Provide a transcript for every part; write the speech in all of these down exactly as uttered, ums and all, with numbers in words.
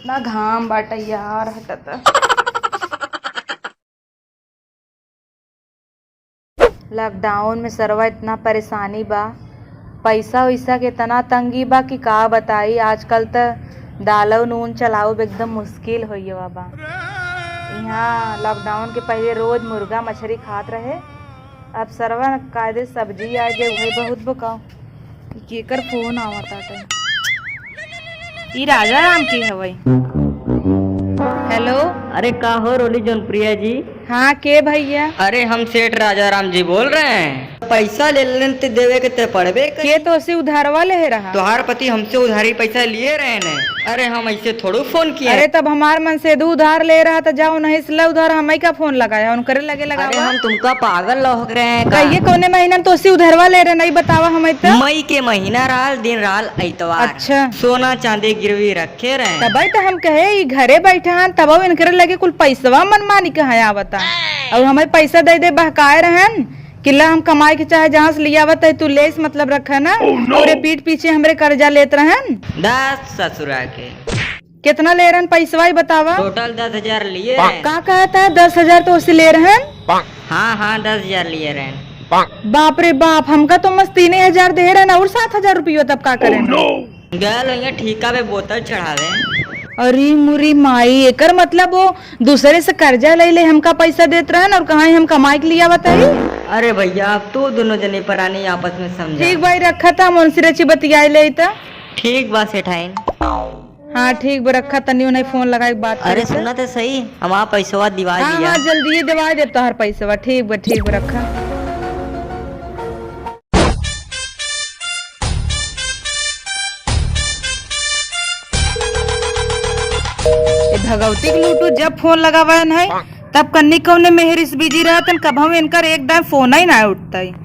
ना घाम बाटे यार, हटत। लॉकडाउन में सरवा इतना परेशानी बा, पैसा वैसा के इतना तंगी बा कि का बताई। आजकल त दालौ नून चलाउब एकदम मुश्किल होइ गवा बा। इहाँ लॉकडाउन के पहिले रोज मुर्गा मछरी खात रहे, अब सरवा कायदे सब्जी आ गए, वही बहुत बकाओ। ई केकर फोन आवत बाटे? ई राजा राम की हवई। हेलो। अरे का हो रोली जौनप्रिया जी? हाँ, के भैया? अरे हम सेठ राजा राम जी बोल रहे हैं। पैसा ले लेन ते देवे के ते पड़बे कर। के तोसे उधारवा लेहे रहा? तोहार पति हमसे उधारी पैसा लिए रहे ने। अरे हम ऐसे थोड़ू फोन किए। अरे तब हमार मन से दू उधार ले रहा त जाओ नहीं से ला उधार, हमई का फोन लगाया, उनकरे लगे लगावा। अरे हम तुमका पागल लौक रहे हैं का? कहिए कौने महीना में तोसे उधारवा ले रहे, नहीं बतावा हमई त। मई के महीना रहल, दिन रहल ऐतवार। अच्छा। सोना चांदी गिरवी रखे रहे। तबई त हम कहे ई घरे बैठा हन, तबो इनकरे लगे कुल पैसवा मनमानी कहाँ आवता। और हमई पैसा दे दे बहकाए रहन कि ला हम कमाई के चाहे जहाँ से लियावत है तू ले से मतलब रखा ना। Oh, no! और ये पीठ पीछे हमरे कर्जा लेत रहन। दस ससुरा के। कितना ले रहन पैसवा ई बतावा? टोटल दस हजार लिए रहे। का कहत है दस हजार तोसे ले रहन? हाँ, हाँ, दस हजार लिए रहे। बाप रे बाप, हमका तो मस्त तीन हजार दे रहन और सात हजार रुपयो तब का करें? Oh, no! गल होइया ठीका पे बोतल चढ़ावे। अरे मुरी माई, एकर मतलब वो दूसरे से कर्जा ले ले हमका पैसा देत रहन और कहाँ हम कमाई के लियावत है? अरे भैया, अब तू दोनों जने परानी आपस में समझा। ठीक भाई, रखा था, हम उनसे रची बतियाए ले त। ठीक बा सेठाइन। हाँ ठीक बा, रखा तनी उन्हें फोन लगाए के बात अरे करे से। सुना तो सही, हमारा पैसवा दिवा हाँ, दिया। हाँ, जल्दी ही दिवा दे तोहर पैसवा। ठीक बा, ठीक बा, रखा। ए भगवती के लूटू जब फोन लगावन है, तब कन्नी कौने मेहरी से बिजी रहतन, कब हम इनकर एक दाएं फोन ही ना उठता है।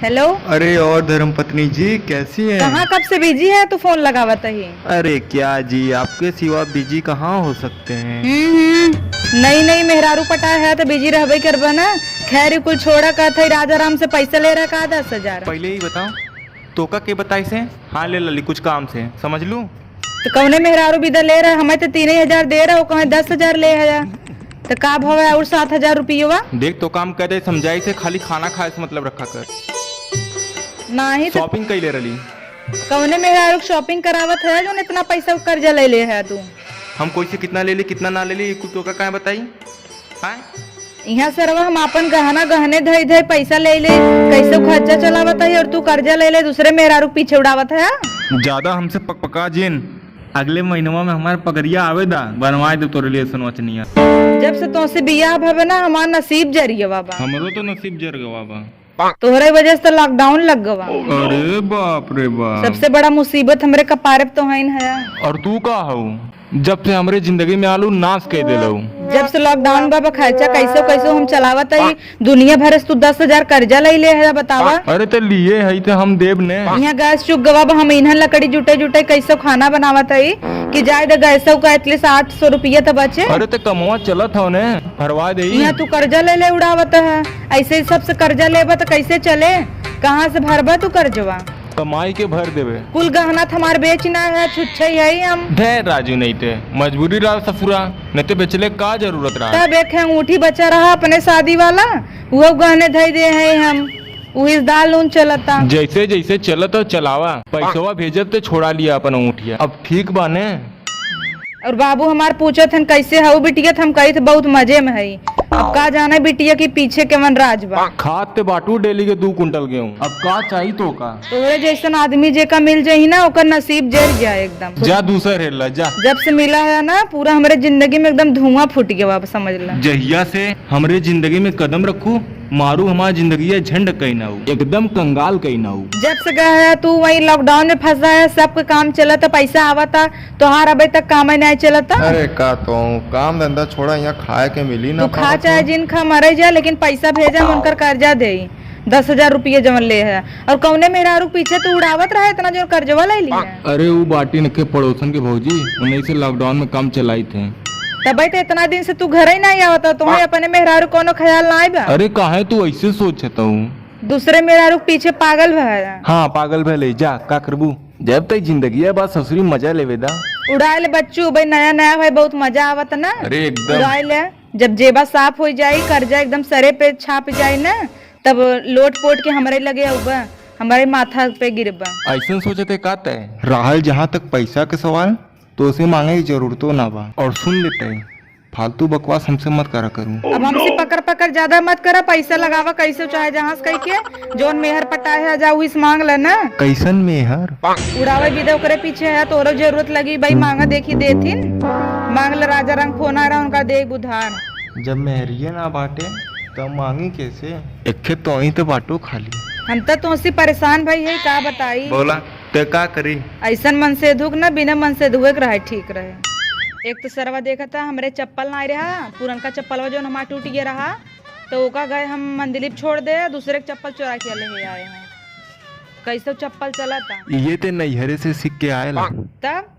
हेलो। अरे और धर्म पत्नी जी, कैसी हैं? कहाँ कब से बिजी है तू फोन लगावत ही? अरे क्या जी, आपके सिवा बिजी कहाँ हो सकते हैं? हम्म, हम्म। नई नई मेहरारू पटा है तो बिजी रहबे करबा ना। खैर, कुल छोड़ा, कहत है राजा राम से पैसा ले रहा का दस हजार? पहले ही बताओ, तोका के बताई से? हाँ ले लली, कुछ काम से, समझ लू। तो कौने मेहरारू बिदा ले रहा? हमें तो तीन ही हजार दे रहा, वो कहे दस हजार ले है। तो का भवा और सात हजार रुपयवा? देख, तो काम करे समझाई से, खाली खाना खाए से मतलब रखा कर। नाही तो शॉपिंग कैले रहली। कौने मेहरारू के शॉपिंग करावत है जो इतना पैसा कर्जा ले ले है तू? हम कोई से कितना ले ली, कितना ना ले ली, ये कुल तोका काहे बताई? हाँ? यहाँ सरवा हम आपन गहना गहने धई धई पैसा ले ले, कैसे खर्चा चलावत है और तू कर्जा ले ले दूसरे मेहरारू के पीछे उड़ावत है। ज्यादा हमसे पकपका जिन, अगले महीनवा में हमार पगरिया आवे दा, बनवाए दे तोरे लिए सुनवचनिया। जब से तोसे बियाह भवे ना, हमार नसीब जरिया बाबा। हमरो तो नसीब जर गवा बा। तोहरे वजह से तो लॉकडाउन लग गवा। अरे बाप रे बाप। सबसे बड़ा मुसीबत हमरे कपारे पे तो हईन है। और तू का हऊ? जब से हमरे जिंदगी में आलू नाश कई देलऊ। जब से लॉकडाउन बाबा खर्चा कैसो कैसो हम चलावत हई, दुनिया भर से तू दस हजार कर्जा लई ले है, बतावा। अरे तो लिए है तो हम देब ने। यहाँ गैस चुक गवा बा, हम इन्हन लकड़ी जुटे जुटे कैसो खाना बनावत हई कि जाए दे गैसो का एटलीस्ट आठ सौ रुपया तो बचे। अरे तो कमवा चलत हौ ने, भरवा दे। यहाँ तू कर्जा ले ले उड़ावत है, ऐसे ही सबसे कर्जा लेबा तो कैसे चले? कहाँ से भरबा तू कर्जवा? कमाई के भर देबे। कुल गहना त हमार बेच ना है, छुच्छे ही है हम। धे राजू, नहीं ते मजबूरी रहा ससुरा, नहीं ते बेचले का जरूरत रहा। तब एक है अंगूठी बचा रहा अपने शादी वाला, वो गहने धई दे हैं हम, वही दाल नून चलता। जैसे जैसे चलत हो चलावा, पैसवा भेजब ते छोड़ा लिया अपन अंगूठिया। अब ठीक बा ने? और बाबू हमार पूछत हन, "कैसे हऊ बिटिया?" त हम कही थे, "बहुत मजे में हई।" अब का जाने बिटिया के पीछे केवन राज बा। खात ते बाटू डेली के दू कुंटल गेहूं, अब का चाही तोका? तोहरे जैसन आदमी जेका मिल जाई ना, ओकर नसीब जर जाए एकदम। जा दूसर हेर ला, जा। जब से मिला है ना, पूरा हमरे जिंदगी में एकदम धुआं फूट गया बा, समझ ला। जहिया से हमरे जिंदगी में कदम रखू, मारू हमार जिंदगिया झंड कई नाऊ, एकदम कंगाल कई नाऊ। जब से गया है तू वही लॉकडाउन में फंसा है, सबके काम चलत, पैसा आवता, तोहार अबे तक काम ही नहीं चलता। अरे का तो काम धंधा छोड़ा, यहाँ खाए के मिली ना तू खा पावत चाहे हो। जिन खा मरे जा, लेकिन पैसा भेजा, हम उनकर कर्जा दे दस हजार रुपये जवन ले है। और कौने मेहरारू के पीछे तू उड़ावत रहे इतना जो कर्जवा ले ली है? अरे ऊ बाटी नखे पड़ोसन के भौजी, उन्हीं से लॉकडाउन में काम चलाई थे। तबे तो इतना दिन से तू घर ही नहीं आवत हो, तुम्हें अपने मेहरारू कोनो ख्याल ना आइबा। अरे काहे तू ऐसे सोचत हूँ? दूसरे मेहरारू के पीछे पागल भय है। हाँ, पागल भय ले जा, का करबू? जब तक जिंदगी है, बस ससुरी मजा लेवे दा। उड़ाए ले बच्चू, भाई नया नया भाई बहुत मजा आवत ना। अरे एकदम। उड़ाए ले, जब जेबा साफ हो जाई, कर्जा एकदम सरे पे छाप जाई ना, तब लोट पोट के हमरे लगे अउबा, हमरे माथा पे गिरबा। ऐसन सोचते का तय? रहल जहाँ तक पैसा के सवाल, तो उसे मांगे की जरूरतो ना बा। और सुन ले तय, फालतू बकवास हमसे मत करा करू। अब हमसे पकड़ पकड़ ज्यादा मत करा, पैसा लगावा कैसे चाहे जहाँ से कह के, जौन मेहर पटाए है जा उही से मांग ले ना। कैसन मेहर? उड़ावे बिदे ओकरे पीछे है, तोरो जरूरत लगी भाई मांगा देखी देथिन, मांग ले राजा रंग फोन आ रहा उनका दे उधार। जब मेहरिये ना बाटे तब मांगी कैसे? एक्खे तो ही तो बाटो खाली। हम तो तुमसे परेशान भाई है, का बताई? बोला। ते का करी? ऐसन मन से धुक ना, बिना मन से धुए के रहे ठीक रहे। एक तो सरवा देखा था, हमरे चप्पल ना रहा, पुरनका चप्पलवा जौन हमार टूट गया रहा, तो ओका गए हम मंदिलिप छोड़ दे, दूसरे के चप्पल चोरा के ले आए हैं। कैसे चप्पल चला था? ये ते नैहरे से सीख के आयल। तब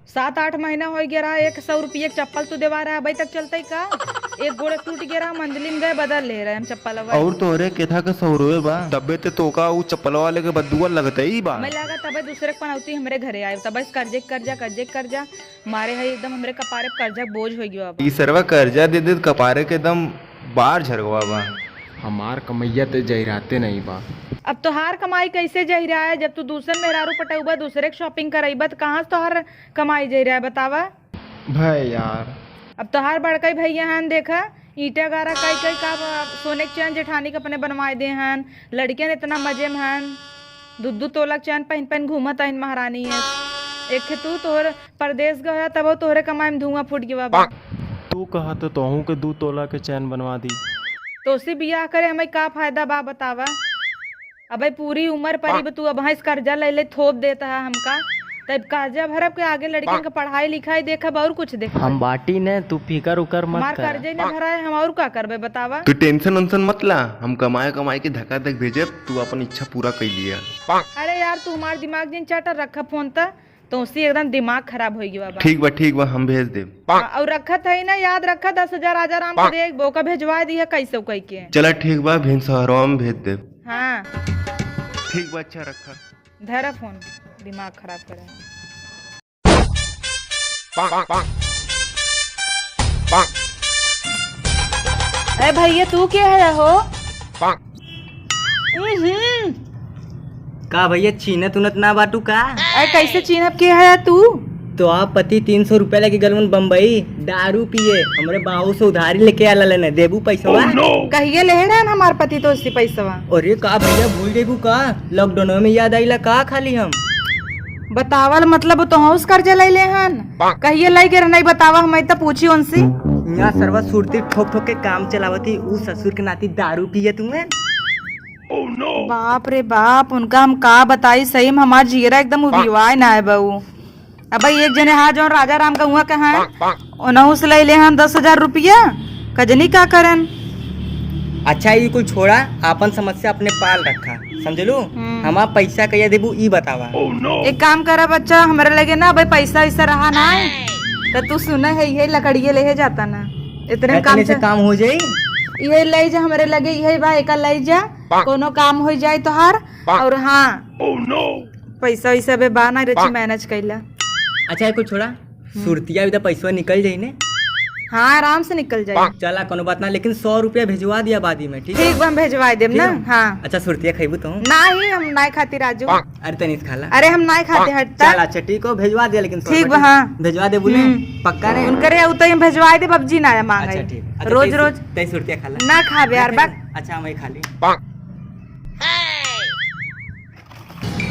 सात आठ महीना हो गया रहा, एक सौ रुपये के चप्पल तू देवा रहा, अबे तक चलते का? एक गोड़ टूट गया रहा, मंदिलिन गए बदल ले रहे हम चप्पल। और तोहरे केथा के सौरवे बा, तबे ते तोका उ चप्पलवा लेके बदुआ लगते ही बा। मैं लगा तबे दूसरे के पनौती हमरे घरे आए, तबे से कर्जे के कर्जा, कर्जे के कर्जा मारे है, एकदम हमरे कपारे पे कर्जा के बोझ हो गया बा। ई सरवा कर्जा दे दे कपारे के एकदम बार झरगवा बा। हमार कमैया ते जहिराते नहीं बा। अब तोहार कमाई कैसे जहिराए, जब तू दूसर मेहरारू पटौबा, दूसरे के shopping करैबा, त कहाँ से तोहार कमाई जहिराए बतावा? भय यार। अब तोहार बड़का भैया हन, देखा, ईंटा गारा कई कई का ब-, सोने के चैन जेठानी के अपने बनवाए दे हन, लड़कियन इतना मजे में हन, दू दू तोला के चैन पहन पहन घूमत हन महारानी है। एक खे तू तोहर परदेस गया, तबो तोहरे कमाई में धुआं फूट गया बा। तू कहा तो तोहू के दू तोला के चैन बनवा दी। तोसे बियाह करे हमें का फायदा बा बतावा? अबे पूरी उम्र परी बा तू, अब हंस कर्जा ले ले थोप देता है हमका। तब कर्जा भरब के आगे लड़कियन के पढ़ाई लिखाई देखब और कुछ देखब। हम बाटी ने, तू फिकर उकर मत हमार कर। कर्जे ने भरा है, हम और का करबे बतावा? तू tension वेंशन मत ला, हम कमाए कमाए के धका धक भेजब, तू अपन इच्छा पूरा कर लिया। अरे यार तू हमार दिमाग जिन चाटा रखा फोन त, तोसी एकदम दिमाग खराब होइ गवा बा। ठीक बा, ठीक बा, हम भेज देब। हाँ, और रखत है ना, याद रखा, दस हजार राजा राम के दे, ओका भेजवा दिया कैसे कह के। चला ठीक बा, भिनसहरवा में भेज देब। हाँ। ठीक बा, अच्छा रखा। धरा फोन, दिमाग खराब करे। ए भैया, तू के है हो? हम्म। का भैया, चीन्हत उन्हत ना बाटू का? अरे, कैसे चीन्हब के है तू? तो आप पति तीन सौ रुपया लेके गलवन बम्बई दारू पिए, हमरे बाबू से उधारी लेके आला लेने, देबू पैसवा? कहिए ले रहन हमार पति तो इसी पैसवा? अरे का भैया, भूल जइबू का? Lockdown में याद आइला का खाली हम? बतावल मतलब, तो हौस कर्जा ले ले हन। कहिए लई के रहनाई बतावा, हमें तो पूछी उनसे। यहाँ सरवा सुरती ठोक ठोक के काम चलावती, ऊ ससुर के नाती दारू पिए तुम्हें। बाप रे बाप, उनका हम का बताई, सही में हमार जियरा एकदम उबिवाए ना है बहू। अब भाई एक जने हा जौन राजा राम गौवा के हैं, ओनहू से ले ले हन दस हजार रुपया, कजनी का करन। अच्छा, ई कुल छोड़ा, आपन समस्या अपने पाल रखा, समझलू? हम्म। हमार पैसा कहिया देबू, ई बतावा। एक काम करा बच्चा, हमरे लगे ना भाई पैसा वैसा रहा ना है, तो तू सुना है, ये लकड़िए ले है जाता ना, इतने काम इतने से से काम हो जाई। ये ले जा हमरे लगे, ये बा, एका ले जा, कोनो काम हो जाए तोहार। और हाँ, पैसा वैसा बे बा ना, रची manage कैला। अच्छा, ये कुल छोड़ा, सुरतिया भी तो पैसवा निकल जाई ने। हाँ, आराम से निकल जाई। चला, कोनो बात ना, लेकिन सौ रुपया भेजवा दिया बादी में, ठीक है? ठीक बा, हम भेजवा देब ना। ठीक है? हाँ। अच्छा, सुरतिया खइबू तो? नाही, हम नाही खाती राजू। अरे तनी से खाला। अरे हम नाही खाती, हटता। चल, अच्छा, ठीक हो, भेजवा दिया, लेकिन सौ रुपया ठीक बा, हाँ। भेजवा देबू ने? हम्म। पक्का ने? उनकरे उतई हम भेजवा देब, अब जी ना मांगे। अच्छा, ठीक। अच्छा, रोज, तैस-, रोज। तैस सुरतिया खाला। ना खाबे यार, ना बा। खाबे? अच्छा, हम ही खा ली।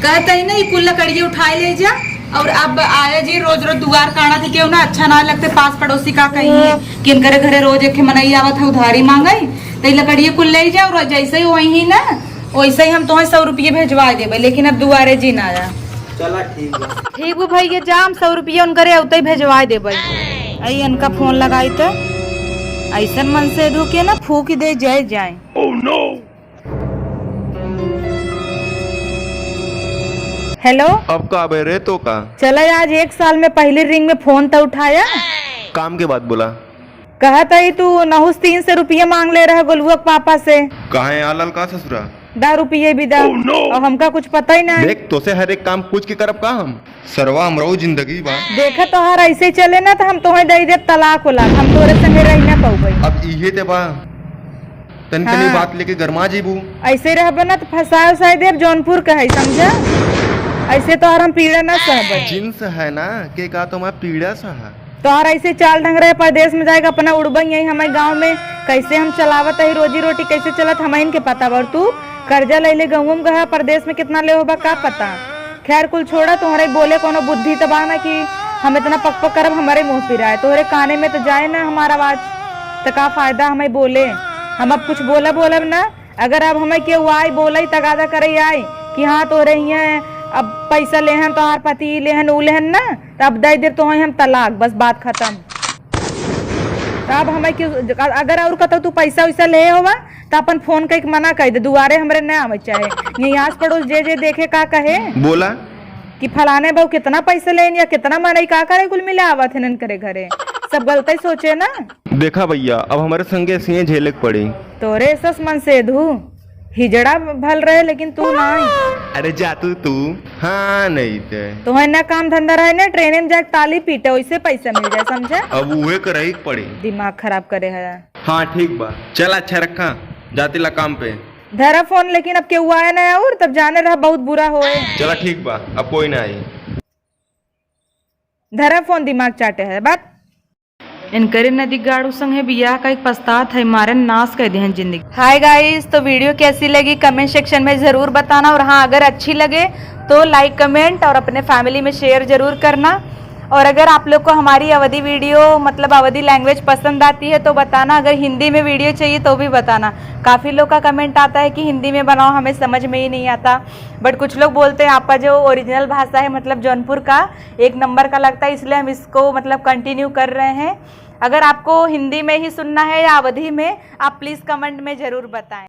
कहत ही ना, ई कुल लकड़िए उठाए ले जा। और अब आया जी, रोज रोज दुआर काढ़ा थी, केहू ना अच्छा ना लगते, पास पड़ोसी का कही है कि इनकरे घरे रोज एक मनई आवत है उधारी मांगई, तो ई लकड़िए कुल ले जा। और जैसे ही वही ना, वैसे ही हम तुम्हें सौ रुपये भेजवा देबे, लेकिन अब दुआरे जी ना आया। चला ठीक बा। ठीक बा भैया, जा हम सौ रुपये उनकरे अवते ही भेजवा देबे। आई इनका फोन लगाई तो ऐसन मन से धो के ना फूक दे जाए जाए। हेलो। अब का बे रे, तो का? चला, आज एक साल में पहली रिंग में फोन तो उठाया। काम के बात बोला। कहत हई तू नहुस तीन सौ रुपया मांग ले रहा गोलुआ के पापा से। काहे आलल का ससुरा? दारू पिए भी दा। Oh, no! और हमका कुछ पता ही ना है। देख, तोसे हर एक काम पूछ के करब का हम? सरवा हमरो जिंदगी बा। देखा तोहार ऐसे चले ना, तो हम तोहे दे देब तलाक उलाक, हम तोरे संगे रह ना पउबे। अब इहे ते बा, तनी तनी हाँ। बात लेके गरमा जेबू। ऐसे रहबे ना तो फंसाए उसाए देब जौनपुर का है, समझा? ऐसे तोहार हम पीड़ा ना सहबे। जिन्स है ना, के का तुम्हार पीड़ा सहा? तोहर ऐसे चाल ढंग रहे, परदेस में जाएगा अपना उड़बई, यहीं हमारे गाँव में कैसे हम चलावत है, रोजी रोटी कैसे चलत, हमइन के पता बा। और तू कर्जा ले ले, गाँव में गहा, परदेस में कितना ले होबा, का पता। खैर, कुल छोड़ा, तोहरे बोले कोनो बुद्धि त बा ना कि हम इतना पक पक करब, हमारे मुँह पिराए। तोहरे काने में तो जाए ना हमार आवाज, त का फायदा हमें बोले। हम अब कुछ बोला बोलब ना, अगर अब हमें केहू आई बोलई, तगादा करई आई कि हाँ, तोहरे हियाँ अब पैसा लेहन, तोहार पति ई लेहन, ऊ लेहन ना, त अब दे देब तोहे हम तलाक, बस बात खत्म। त अब हमें केहू, अगर और कतौ तू पैसा वैसा ले होवा, त अपन फोन कइके मना कर दे, दुआरे हमरे न आवे चाहे। यहीं आस पड़ोस जे जे देखे का कहे बोला कि फलाने बहू कितना पैसा लेन या कितना मनई का करे, कुल मिले आवत है इनकरे घरे, सब गलत ही सोचे ना। देखा भैया, अब हमरे संगे ऐसे ही झेले के पड़ी। तोरे सस मन से धू हिजड़ा भल रहे, लेकिन तू नाई। अरे जा तू, तू। हाँ, नहीं ते। तोहे ना काम धंधा रहे ना, ट्रेन में जाके ताली पीटे, वैसे पैसा मिल जाए, समझे? अब उहे करही के पड़ी। दिमाग खराब करे है। हाँ, ठीक बा, चल, अच्छा रखा, जाती ला काम पे। धरा फोन, लेकिन अब केहू आए ना और तब जाने रहा बहुत बुरा होए। चला ठीक बा, अब कोई ना आई। धरा फोन, दिमाग चाटे है, बात। इनकरे नदी गाड़ू संगे बियाह का एक पछतात है, मारन नाश कर देहन जिंदगी। हाय गाइस, तो वीडियो कैसी लगी कमेंट सेक्शन में ज़रूर बताना, और हाँ, अगर अच्छी लगे तो लाइक, कमेंट और अपने फैमिली में शेयर ज़रूर करना। और अगर आप लोग को हमारी अवधी वीडियो, मतलब अवधी लैंग्वेज पसंद आती है तो बताना, अगर हिंदी में वीडियो चाहिए तो भी बताना। काफ़ी लोग का कमेंट आता है कि हिंदी में बनाओ, हमें समझ में ही नहीं आता, बट कुछ लोग बोलते हैं आपका जो ओरिजिनल भाषा है, मतलब जौनपुर का, एक नंबर का लगता है, इसलिए हम इसको मतलब कंटिन्यू कर रहे हैं। अगर आपको हिंदी में ही सुनना है या अवधी में, आप प्लीज कमेंट में ज़रूर बताएं।